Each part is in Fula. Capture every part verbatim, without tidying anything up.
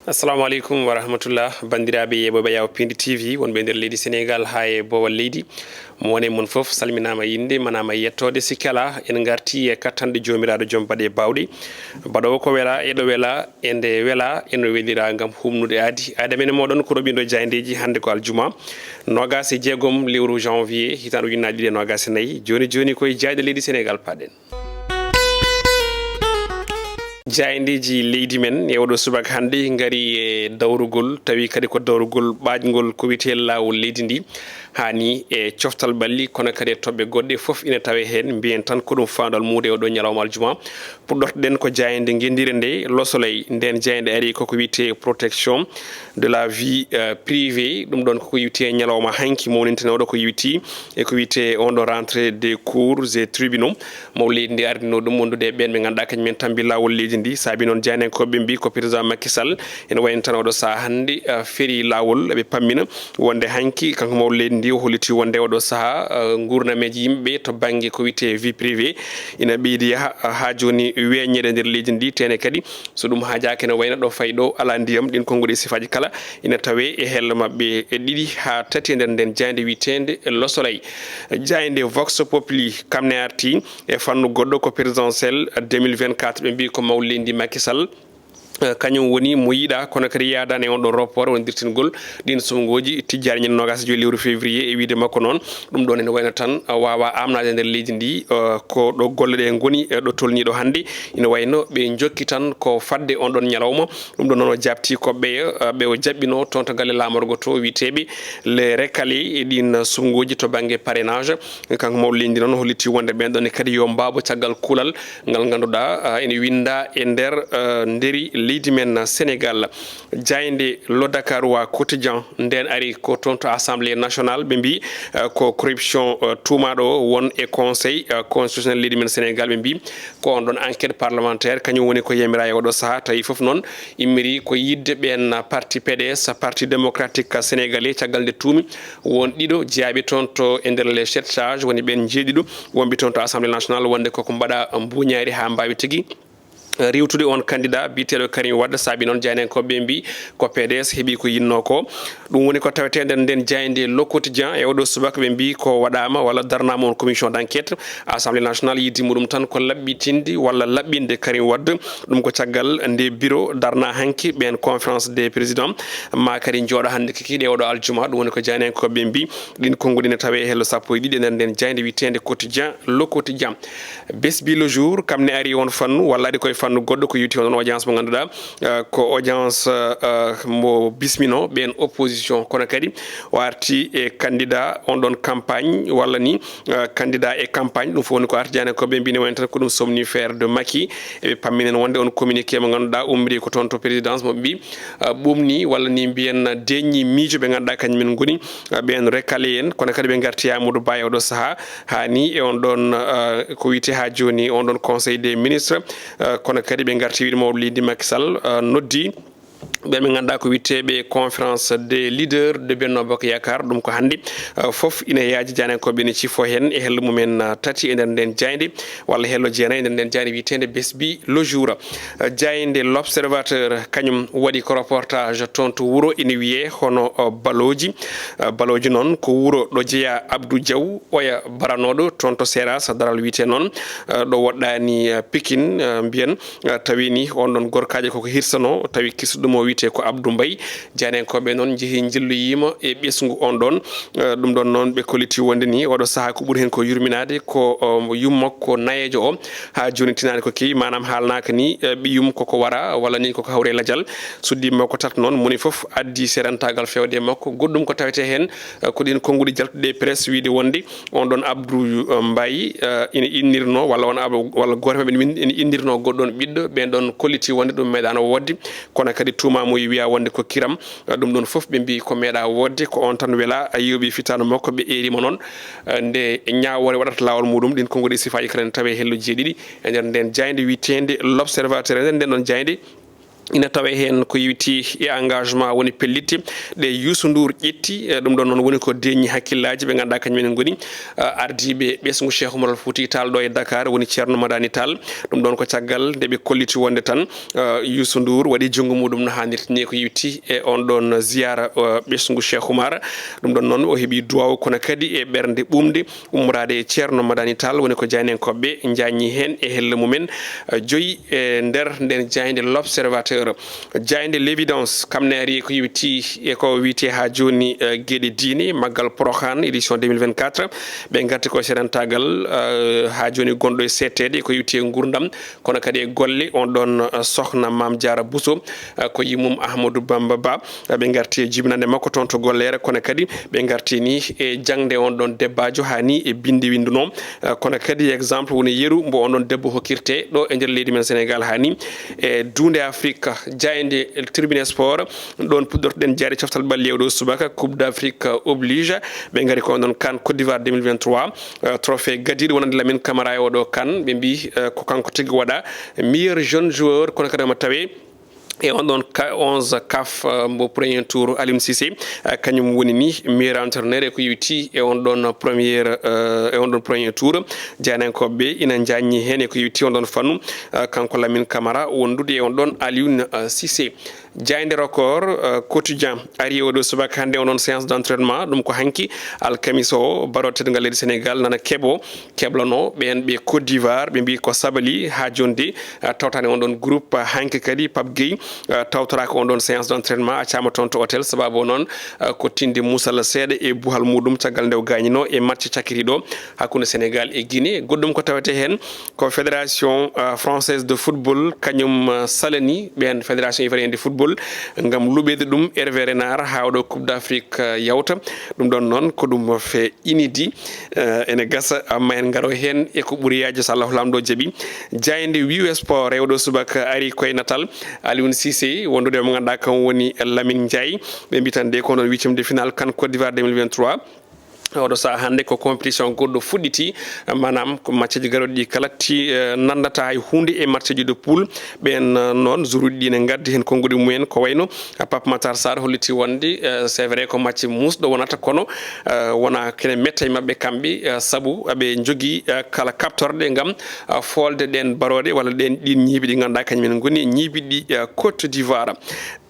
Assalamu aleykum wa rahmatullah, banndiraaɓe yeeɓooɓe Yawo Pindi T V, wonɓe e nder leydi Senegaal haa e boowal leydi. Mo woni e mon fof salminaama, innde manaama yettoode. Sikki alaa, en ngartii e kattanɗe Joomiraaɗo Joom baɗe baawɗe. Baɗoowo ko wela, eɗo wela, e nde wela, eno welira ngam humnude aadi. Aadi amen e mooɗon ko roɓindo jaayndeeji, hannde ko aljuma, noogaas e jeegom lewru janvier, hitaande ujunnaji ɗiɗi e noogaas e nayi. Jooni jooni, koye jaaynde leydi Senegaal paaɗen. Jaayndeeji leydi men e oɗo subaka hannde ngari e dawrugol, tawi kadi ko dawrugol ɓaajngol ko wiyetee laawol leydi ndi, haa ni e coftal ɓalli, kono kadi e toɓɓe goɗɗe. Fof ina tawee heen, mbiyen tan ko ɗum faandu almuudo e oɗo ñalawma aljuma. Puɗɗortoɗen ko jaaynde ngenndiire nde, Le Soleil. Nden jaaynde ari koko wiyetee protection de la vie, euh, privée. Ɗum ɗon koko yewti e ñalawma hanki mawnintinooɗo ko yewti e ko wiyetee on ɗo rentrée des cours et tribunaux. Maw leydi ndi ardinoo ɗum wondude e ɓeen ɓe ngannduɗaa kañum en tambi laawol leydi ndi. Saabi noon jaayndiyankooɓe mbii ko président Macky Sall ene wayi tan oɗo sahaa hannde, ah, ferii laawol. Eɓe pammina wonde hanki kanko maw leydi ndi o holliti wonde oɗo sahaa, ah, nguurnameeji yimɓe to bannge ko wiyetee vie privée ina ɓeydi yaha, ah, haa jooni weeñeede nder leydi ndi. Teene kadi so ɗum haajaaka ene wayno ɗo fayi ɗo alaa ndiyam. Ɗin konnguɗi e sifaaji kala ina tawee e hello maɓɓe e ɗiɗi haa tati e nder nden jaaynde wiyeteende Le Soleil. Jaaynde Vox Populi kam ne arti e fannu goɗɗo ko présidentiel deux mille vingt-quatre, ɓe mbii ko maw leydi Macky Sall, eh, kañum woni mo yiɗaa, kono kadi yaadaani e on ɗo rapport woni dirtingol ɗin suɓngooji tijjaani ñande noogaas e joy lewru février. E wiyde makko noon, ɗum ɗoon ene wayno tan, eh, waawaa aamnaade e nder leydi ndi, eh, ko ɗo golle ɗe ngoni, eh, ɗo tolniiɗo hannde. Ina wayno ɓe njokki tan ko fadde on ɗon ñalawma. Ɗum ɗoon noon o jaabtii ko ɓeya, eh, ɓe o jaɓɓinoo toon to galle laamorgo to, wiyeteeɓe les recalés e ɗiin suɓngooji to bannge parrainage. Kanko maw leydi ndi noon holliti wonde ɓeen ɗoon ne kadi yo mbaabo caggal kuulal ngal ngannduɗaa, ah, ene winnda e nder, ah, nderi leydi men Senegaal. Jaaynde Le Dakarois Quotidien nden ari ko toon to Assemblée nationale, ɓe mbii, ah, ko corruption, ah, tuumaaɗo o won e conseil, ah, constitutionnel leydi men Senegaal. Ɓe mbii ko on ɗon enquête parlementaire kañum woni ko yamiraa e oɗo sahaa, tawi fof noon immiri ko yiɗde ɓeen parti P D S, Parti Démocratique Sénégalais, caggal nde tuumi won ɗiɗo jeyaaɓe toon to e nder les sept sages, woni ɓeen njeeɗiɗo wonɓe toon to Assemblée nationale, wonde koko mbaɗa mbuuñaari haa mbaawi tigi, eh, riiwtude on candidat biyeteeɗo Karim Wade. Saabi noon jaayndiyankooɓe ɓe mbii ko P D S heɓi ko yinnoo ko. Ɗum woni ko tawetee nder nden jaaynde Le Quotidien e oɗo subaka. Ɓe mbii ko waɗaama walla darnaama on commission d'enquête Assemblée nationale, yiɗde muɗum tan ko laɓɓitinde walla laɓɓinde Karim Wade. Ɗum ko caggal nde bureau darna hanki ɓeen conférence des présidents, maa kadi njooɗo hannde kikiiɗe e oɗo aljuma. Ɗum woni ko jaayndiyankooɓe ɓe mbii. Ɗin konnguɗi ne tawee e hello sappo e ɗiɗi e nder nden jaaynde wiyeteende Quotidien, Le Quotidien. Besbi Le Jour, kam ne ari on fannu, walla ari koye fannu goɗɗo ko yewti on audience mo ngannduɗaa, eh, ko audience, eh, mo bisminoo ɓeen opposition, kono kadi o arti e candidat on ɗon campagne, walla ni, eh, candidat e campagne. Ɗum fof woni ko arti jaayndiyankooɓe mbii ne wayno tan ko ɗum somnifère de Macky. Eɓe pamminen wonde on communiqué mo ngannduɗaa ummiri ko toon to présidence mo ɓe mbii, eh, ɓuumni walla ni mbiyen deeƴni miijo ɓe ngannduɗaa kañum en ngoni, eh, ɓeen recalé en, kono kadi ɓe ngarti Amadou Ba e oɗo sahaa. Haa ni e on ɗon, eh, ko wiyetee haa jooni on ɗon Conseil des ministres, eh, kono kadi ɓe ngarti wiide maw leydi Macky Sall, eh, noddi ɓe ɓe ngannduɗaa ko wiyetee ɓe conférence des leaders de Benno Bokk Yaakaar. Ɗum ko hannde, eh, fof ina yaaji, jaayndiyankooɓe ene cifoo heen e hello mumen, eh, tati e nder nden jaaynde, walla hello jeenayi e nder nden jaaynde wiyeteende Besbi Le Jour. Eh, jaaynde L'Observateur kañum waɗi ko reportage toon to wuro ina wiyee hono, eh, Balooji. Eh, Balooji noon ko wuro ɗo jeyaa Abdou Diaw, oya baranooɗo toon to Seras, daral wiyetee noon, eh, ɗo woɗɗaani, eh, Pikine, eh, mbiyen, eh, tawi ni on ɗon gorkaajo koko hirsanoo, tawi kisɗo mo wiyetee ko Abdou Mbaye. Jaayndiyankooɓe noon njehii njilloyii mo e ɓesngu on ɗon. Eh, ɗum ɗon noon ɓe kolliti wonde ni oɗo sahaa ko ɓuri heen ko yurminaade ko, um, yummakko nayeejo o. Haa jooni tinaani ko kewi, maanaam haalnaaka ni, eh, ɓiyum koko wara walla ni koko hawri e lajal. Suddiiɓe makko tato noon, moni fof addi seedantaagal feewde e makko. Goɗɗum ko tawetee heen, eh, ko ɗiin konnguɗi jaltuɗi e presse wiyde wonde on ɗon Abdou, eh, Mbaye, eh, ina innirnoo, walla on Ab-, walla gooto maɓɓe ina win-, ina innirnoo goɗɗo on ɓiɗɗo. Ɓeen ɗon kolliti wonde ɗum meeɗaano woodde, kono kadi tuumaama o wiyaa wonde ko kiram. Eh, ɗum ɗon fof ɓe mbii ko meeɗaa woodde, ko on tan welaa, a yooɓii fitaandu makko, ɓe eeri mo noon. Eh, nde ñaawoore waɗata laawol muɗum, ɗiin konnguɗi sifaaji kala ene tawee hello jeeɗiɗi e nder nden jaaynde wiyeteende L'Observateur. E nder nden ɗon jaaynde, Ina tawee heen ko yowiti e engagement woni pellitte ɗe Youssou Ndour ƴetti. Eh, ɗum ɗoon noon woni ko deeƴni hakkillaaji ɓe ngannduɗaa kañum en ngoni, eh, ardiiɓe ɓesngu Cheikh Oumar Fouti Tall ɗo e Dakar, woni Ceerno Madani Tall. Ɗum ɗoon ko caggal nde ɓe kolliti wonde tan, eh, Youssou Ndour waɗi junngo muɗum no haanirta ni ko yowiti e oon ɗoon ziyaara, eh, ɓesngu Cheikh Oumar. Ɗum ɗoon noon o heɓi duwaaw kono kadi e ɓernde ɓuuɓnde ummoraade e Ceerno Madani Tall, woni ko jaayndiyankooɓe njaajni heen e helle mumen, eh, joyi e nder nden jaaynde L'Observateur. Jaaynde L'Évidence, kam ne ari ko yowiti e ko wiyetee haa jooni, eh, geɗe diine, maggal Porokhane, édition deux mille vingt-quatre. Ɓe ngarti ko seedantaagal, eh, haa jooni gonɗo e seetteede ko yowiti e nguurndam, kono kadi e golle on ɗoon, eh, sohna Mame Diarra Bousso, eh, ko yummum Ahmadou Bamba Ba. Ɓe ngarti e jibinande makko toon to golleere, kono kadi ɓe ngarti ni e jaŋde on ɗoon debbaajo haa ni e bindi winndunoo. Eh, kono kadi exemple woni yeru mbo on ɗoon debbo hokkirte ɗo e nder leydi men Sénégal haa ni e duunde Afrique. Jaaynde Tribune Sport, ɗoon puɗɗortoɗen jaaɗe coftal ɓalli e oɗo subaka, Coupe d'Afrique oblige. Ɓe ngari ko on ɗoon CAN Côte d'Ivoire deux mille vingt-trois, eh, trophée gadiiɗo wonande Lamine Camara e oɗo CAN. Ɓe mbii, eh, ko kanko tigi waɗa meilleur jeune joueur, kono kadi omo tawee e on ɗoon ka-, onze CAF, eh, mbo premier tour, Aliou Cissé, eh, kañum woni ni meilleur entraîneur e ko yowiti e on ɗoon première, eh, e on ɗoon premier tour. Jaayndiyankooɓe ɓe ina njaajni heen e ko yowiti on ɗoon fannu, eh, kanko Lamine Camara wondude e on ɗoon Aliou, eh, Cissé. Jaaynde Record, eh, Quotidien ari e oɗo subaka hannde on ɗoon séance d'entraînement. Ɗum ko hanki alkamisa o, baroowo teddungal leydi Sénégal nana keɓo, keblano ɓeen ɓe Côte d'Ivoire, ɓe mbii ko sabali haa jonde, eh, tawtaani on ɗoon groupe. Hanki kadi Pape Gueye, eh, tawtoraaka on ɗoon séance d'entraînement, accaama toon to hôtel. Sababu o noon, eh, ko tinde musalla seeɗa e buhal muɗum caggal nde o gaañinoo e match cakkitiiɗo hakkunde Sénégal e Guinée. Goɗɗum ko tawetee heen ko Fédération, eh, Française de Football, kañum, eh, salani ɓeen Fédération Ivoirienne de Football ngam luɓeede ɗum Hervé Renard haa oɗo Coupe d'Afrique, eh, yawta. Ɗum ɗoon noon ko ɗum fe inidi, eh, ene gasa, amma en ngaro heen e ko ɓuri yaajo, so Allahu Laamɗo jaɓi. Jaaynde Wiwe Sport e oɗo subaka ari koye natal Aliou Cissé, wondude mo ngannduɗaa kam woni Lamine Ndiaye. Ɓe mbii tan de ko noon huitième de finale CAN Côte d'Ivoire deux mille vingt-trois. Oɗo sahaa hannde ko compétition goɗɗo fuɗɗiti, maanaam ko match ji garooɗi ɗi kala ti, eh, nanndata hay huunde e match ji de poule. Ɓeen, eh, noon, jour uji ɗi ne ngaddi heen konnguɗi mumen, ko wayno, eh, Pape Matar Sarr holliti wonde, eh, c'est vrai ko match muusɗo wonata, kono, eh, wona kene metta e maɓɓe kamɓe, eh, sabu aɓe njogii, eh, kala kaɓtorɗe ngam, eh, foolde ɗeen barooɗe walla ɗeen, ɗiin ñiibi ɗi ngannduɗaa kañum en ngoni ñiibi ɗi, eh, Côte d'Ivoire.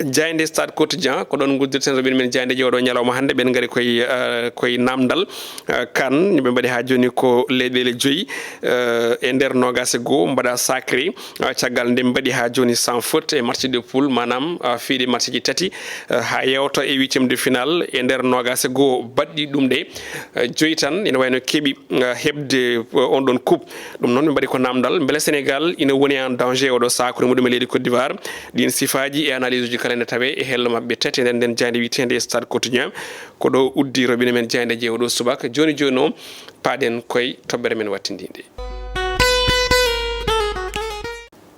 Jaaynde Stade Quotidien, ko ɗoon nguddirten roɓɓe men jaayndeeji oɗo ñalawma hannde. Ɓeen ngari koye, eh, koye namdal, eh, CAN, ɓe mbaɗi haa jooni ko leyɗeele joyi, eh, e nder noogaas e goo mbaɗa sacré, eh, caggal nde mbaɗi haa jooni sans faute e match de poule, maanaam, eh, fiiɗe match ji tati, eh, haa yewta e huitième de finale e nder noogaas e goo baɗɗi ɗum ɗe, eh, joyi tan ina wayno keɓi, eh, heɓde, eh, on ɗon coupe. Ɗum noon, ɓe mbaɗi ko namdal, mbele Sénégal ina woni en danger e oɗo sakuure muɗum e leydi Côte d'Ivoire? Ɗiin sifaaji e analyse uji kala ene tawee e hello maɓɓe tati e nder nden jaaynde wiyeteende Stade Quotidien. Ko ɗo uddi roɓɓe men jaayndeeji e oɗo subaka. Jooni jooni o, paaɗen koye toɓɓere men wattindinde.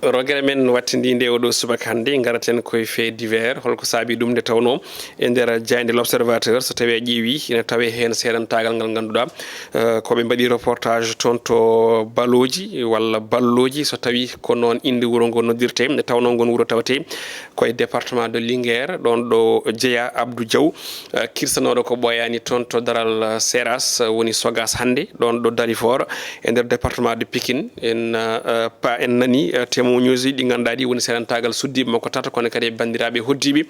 Rogere men wattindinde oɗo subaka hannde, ngaraten koye fait divers. Holko saabi ɗum? Nde tawnoo e nder jaaynde L'Observateur, so tawii a ƴeewi, ina tawee heen seedantaagal ngal ngannduɗaa, eh, ko ɓe mbaɗi reportage toon to Balooji walla Ballooji, so tawii ko noon innde wuro ngo noddirtee. Nde tawnoo ngon wuro tawetee ko e département de Linguère, ɗoon ɗo jeyaa Abdou Diaw, eh, kirsanooɗo ko ɓooyaani toon to daral, eh, Seras, eh, woni Sogas hannde, ɗoon ɗo Dalifort, e nder département de Pikine. En, eh, pa-, en nani, eh, témoignage uji ɗi ngannduɗaa ɗi woni seedantaagal suddiiɓe makko tata, kono kadi e banndiraaɓe hoddiiɓe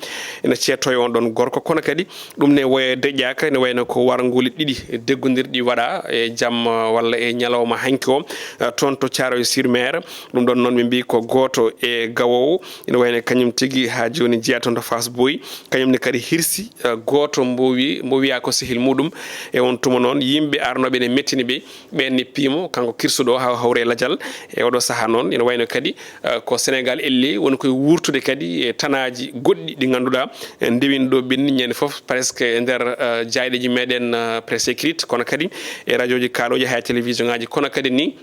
ina ceettoo e on ɗoon gorko. Kono kadi ɗum ne woye deƴƴaaka, ene wayno ko warnguuli ɗiɗi deggondirɗi waɗa e jamma walla e ñalawma hanki o, eh, toon to Thiaroye sur Mer. Ɗum ɗoon noon ɓe mbii ko gooto e gawoowo, ina wayno kañum tigi haa jooni jeyaa toon to Fass Boy. Kañum ne kadi hirsi, eh, gooto mbo wi-, mbo wiyaa ko sehil muɗum. E on tuma noon, yimɓe arnooɓe ene mettini ɓe, ɓeen ne piimo, kanko kirsuɗo o, haa o hawra e lajal. E oɗo sahaa noon, ina wayno kadi, eh, ko Sénégal elli woni koye wuurtude kadi e tanaaji goɗɗi ɗi ngannduɗaa, eh, ndewin ɗo ɓenni ñande fof, presque e nder, eh, jaayɗeeji meɗen, eh, presse écrite, kono kadi e rajooji kaalooji, haa e télévision ŋaaji, kono kadi ni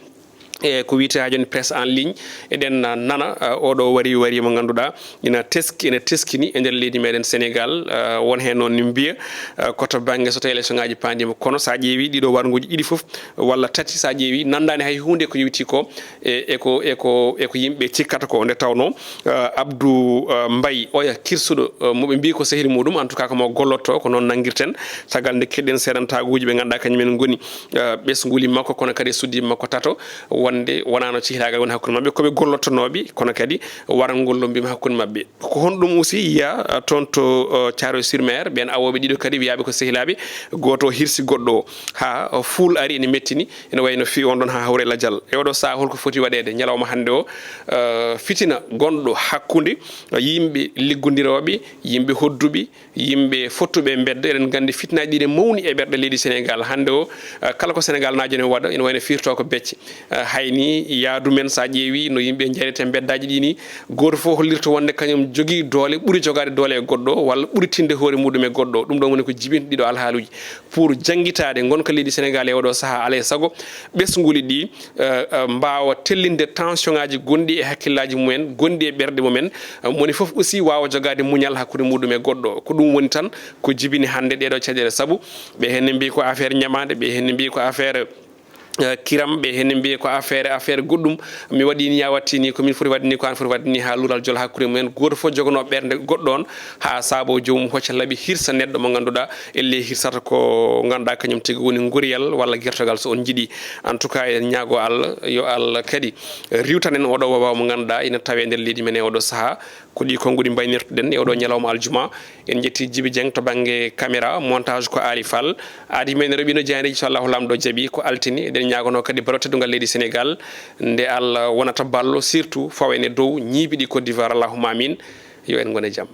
E ko wiyetee haa jooni presse en ligne, eɗen nana, uh, oɗo wari wari mo ngannduɗaa ina teski, ina teskini e nder leydi meɗen Sénégal. Uh, won heen noon ne mbiya, uh, ko to bannge so tawii élection ngaji paandiima. Kono so a ƴeewi ɗiɗo warnguuji ɗiɗi fof walla tati, so a ƴeewi, nanndaani hay huunde ko yowiti ko e, e ko, e ko, e ko yimɓe cikkata ko. Nde tawnoo, uh, Abdou, uh, Mbaye oya kirsuɗo, uh, mo ɓe mbiyi ko sehil muɗum, en tout cas ko mo gollotto, ko noon nanngirten. Caggal nde keɗɗen seedantaaguuji ɓe ngannduɗaa kañum en ngoni, uh, ɓesnguuli makko, kono kadi e suddiiɓe makko tato, wonde wonaano cehilaagal woni hakkunde maɓɓe, ko ɓe gollottonooɓe, kono kadi warangol lommbiima hakkunde maɓɓe. Ko honɗum aussi yiya, uh, toon to, uh, Thiaroye sur Mer, ɓeen awooɓe ɗiɗo kadi wiyaaɓe ko sehilaaɓe, gooto o hirsi goɗɗo o, haa, uh, fuul ari ene mettini, ene wayi no fii on ɗon haa hawre lajal. E oɗo sahaa holko foti waɗeede ñalawma hannde o, uh, fitina gonɗo hakkunde, uh, yimɓe liggondirooɓe, yimɓe hodduɓe, yimɓe fottuɓe e mbedda. Eɗen nganndi fitinaaji ɗi ne mawni e ɓerɗe leydi Sénégal. Hannde o, uh, kala ko Sénégal naajo ne waɗa, ene wayi no firtoo ko becce. Uh, hay ni yaadu men, so a ƴeewi no yimɓe njarete mbeddaaji ɗi ni, gooto fof hollirta wonde kañum jogii doole, ɓuri jogaade doole e goɗɗo o, walla ɓuri tinde hoore muɗum e goɗɗo o. Ɗum ɗon woni ko jibinta ɗiɗo alhaaluuji. Pour janngitaade ngonka leydi Sénégal e oɗo sahaa, alaa e sago ɓesnguuli ɗi, uh, uh, mbaawa tellinde tension ngaji gonɗi e hakkillaaji mumen, gonɗi e ɓerɗe mumen. Uh, moni fof aussi waawa jogaade muñal hakkunde muɗum e goɗɗo o. Ko ɗum woni tan ko jibini hannde ɗeɗo caɗeele, sabu ɓe heen ne mbiyi ko affaire ñamaande, ɓe heen ne mbiyi ko affaire, uh, kiram, ɓe heen ne mbiyi ko affaire, affaire goɗɗum. Mi waɗi ni, a watti ni, ko min foti waɗde ni, ko an foti waɗde ni, haa luural jola hakkunde mumen. Gooto fof joganoo ɓernde goɗɗo on, haa saabo joomum hocca laɓi, hirsa neɗɗo mo ngannduɗaa ellee hirsata ko ngannduɗaa kañum tigi woni ngoriyal walla gertogal, so on njiɗi. En tout cas, eɗen ñaagoo Allah, yo Allah kadi riwtan en oɗo wawaa mo ngannduɗaa ina tawee nder leydi men e oɗo sahaa. Ko ɗi konnguɗi mbaynirtuɗen e oɗo ñalawma aljuma. En njetti Jibi Dieng to bannge caméra, montage ko Ali Fall. Aadi men Roɓino Diané, so Allahu Laamɗo jaɓi, ko altine. Eɗen ñaagonoo kadi balo teddungal leydi Sénégal, nde Allah wonata ballo, surtout fawa en e dow ñiibi ɗi Côte d'Ivoire. Allahumma amin. Yo en ngon e jam.